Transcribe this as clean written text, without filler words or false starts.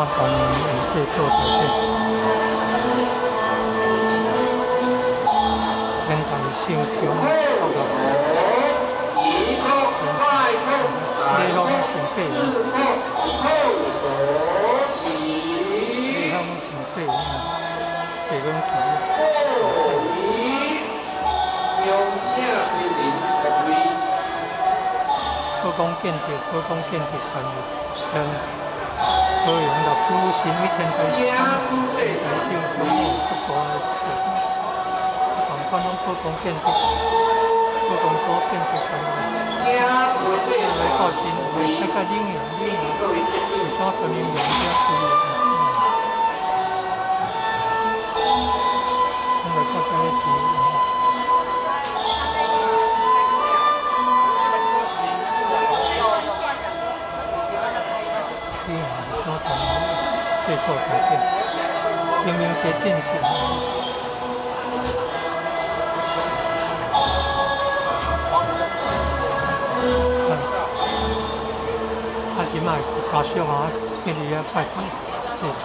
怎傳用這做台頂？天台聖宮扣手，一扣，再扣，三扣，四扣，扣手起。禮坊上爬坐講起。過禮，恭請一人復位。土公建築，土公建築權權高雄六區新一天台天台聖宮足大的共款攏土公建築，土公古建築權。請陪來到新會，那個嶺洋嶺洋，為啥傳音洋遮有？咱來到這咧錢。嶺洋是啥傳製作台頂？清明節進前。啊是莫家屬啊，去佇遐拜拜祭祖。